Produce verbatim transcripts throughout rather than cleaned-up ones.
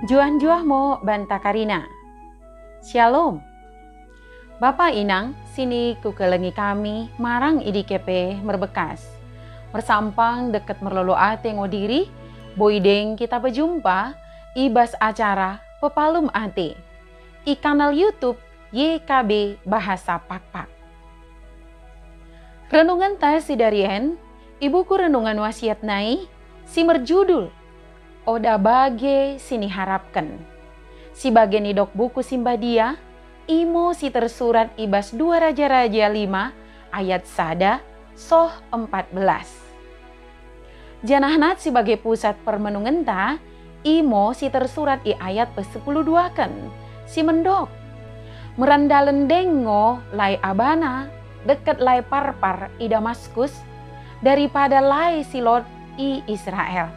Njuah-njuah mo banta karina. Syalom. Bapa inang, sini kukelengi kami marang i dike pe merbekkas. Mersampang dekket merlolo ate ngo diri, boi deng kita pejumpa i bas acara Pepalum Ate i kanal YouTube Y K B Bahasa Pakpak. Renungenta sidari en i buku Renungan Wasiat nai si merjudul Oda Bage Siniharapken. Si bage nidok buku Simbadia, imo si tersurat i bas dua Raja-raja lima ayat sada soh empat belas. Janah nat si bage pusat permenungenta, imo si tersurat i ayat pesepuluh duaken, si mendok, merandalen deng ngo lae abana dekket lae Parpar i Damaskus, daripada lae si lot i Israel.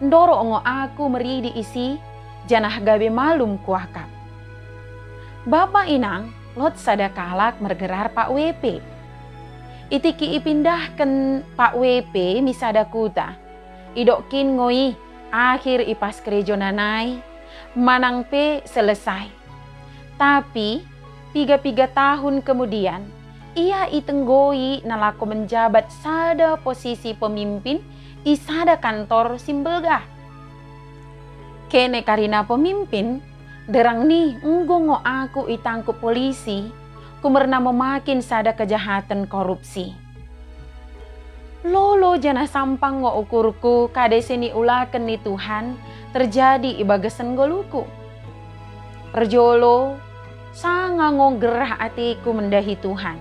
Ndorok ngo aku meridi isi, janah gabe malum kuakap. Bapa inang, lot sada kalak mergerar Pak W P. I tikki ipindahken Pak W P mi sada kuta, idok kin ngo i akhir i bas kerejona nai, manang pe selesai. Tapi piga-piga tahun kemudian, ia itenggoi nalako menjabat sada posisi pemimpin i sada kantor si mbelgah. Kene karina pemimpin, nderrang ni enggo ngo aku itangkup polisi, kumerna memaking sada kejahaten korupsi. Lolo janah sampang ngo ukurku kade siniulaken ni Tuhan terjadi i bagasen nggelluhku. Perjolo, sanga ngo gerrah ateku mendahi Tuhan.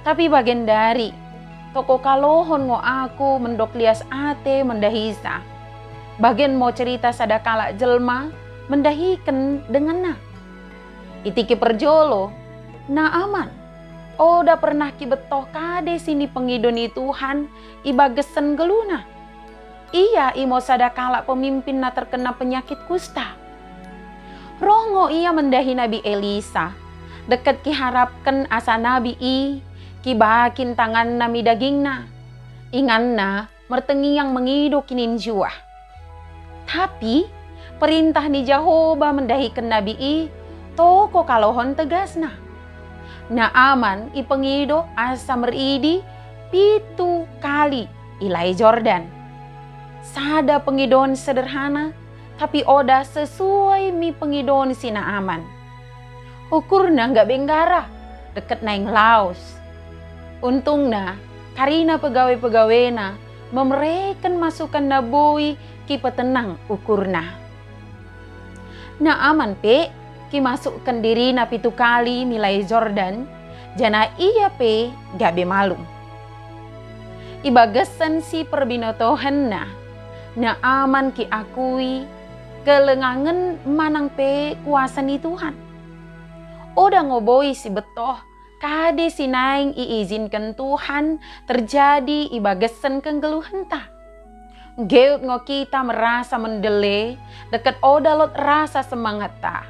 Tapi bagendari, toko kalohon ngo aku mendok lias ate mendahisa. Bagen mo cerita sada kalak jelma mendahiken denganna. I tikki perjolo, Naaman, oda pernah kibettoh kade sinipengido ni Tuhan i bagasen nggelluhna. Ia imo sada kalak pemimpin na terkena penyakit kusta. Roh ngo ia mendahi Nabi Elisa, dekket kiharapken asa nabi i kibakin tanganna mi dagingna, inganna mertengiang mengido kininjuah. Tapi perintah ni Jahoba mendahiken nabi i toko kalohon tegasna. Naaman ipengido asa meridi pitu kali i Lae Jordan. Sada pengidoon sederhana, tapi oda sesuai mi pengidoon si Naaman. Ukurna nggak benggara, dekket naing laus. Untungna, karina pegawe-pegawena memereken masukan na boi kipetenang ukurna. Naaman pe kimasukken dirina pitu kali mi Lae Jordan, janah ia pe gabe malum. I bagasen siperbinotohenna, Naaman kiakui kelengangen manang pe kuasa ni Tuhan. Oda ngo boi sibettoh kade sinaing iizinken Tuhan terjadi i bagasen kenggelluhenta. Nggeut ngo kita merasa mendele, dekket oda lot rasa semangatta.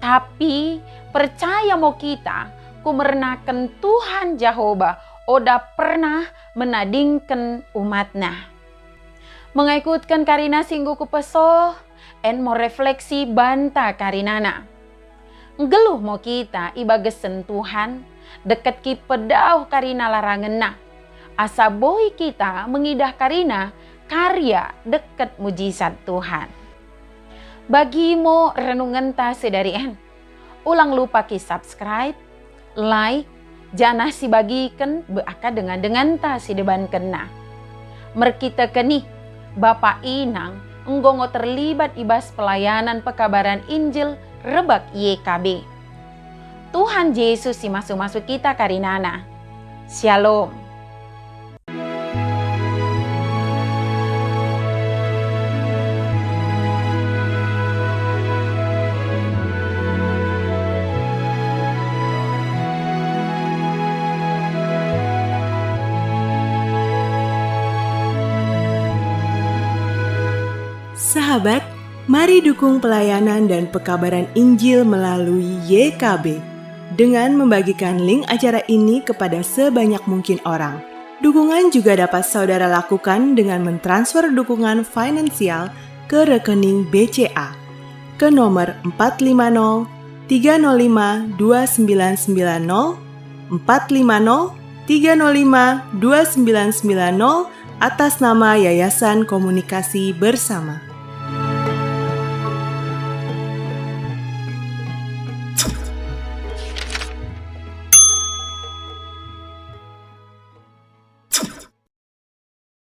Tapi percaya mo kita, kumernaken Tuhan Jahoba oda pernah menadingken umatna. Mengekutken karina si enggo kupesoh, en mo refleksi banta karinana. Nggelluh mo kita i bagasen Tuhan, dekket kipedauh karina larangenna, asa boi kita mengidah karina karya dekket mujizat Tuhan. Bagi mo renungenta sidari en. Ulang lupa ki-subscribe, like, janah sibagiken bak dengan-denganta sidebankenna. Merkiteken i, bapa inang enggo ngo terlibat i bas pelayanan pekabaran Injil rebbak Y K B. Tuhan Jesus simasu-masu kita karinana. Syalom. Sahabat, mari dukung pelayanan dan pekabaran Injil melalui Y K B dengan membagikan link acara ini kepada sebanyak mungkin orang. Dukungan juga dapat saudara lakukan dengan mentransfer dukungan finansial ke rekening B C A. ke nomor empat lima nol tiga nol lima dua sembilan sembilan nol, empat lima nol tiga nol lima dua sembilan sembilan nol, atas nama Yayasan Komunikasi Bersama.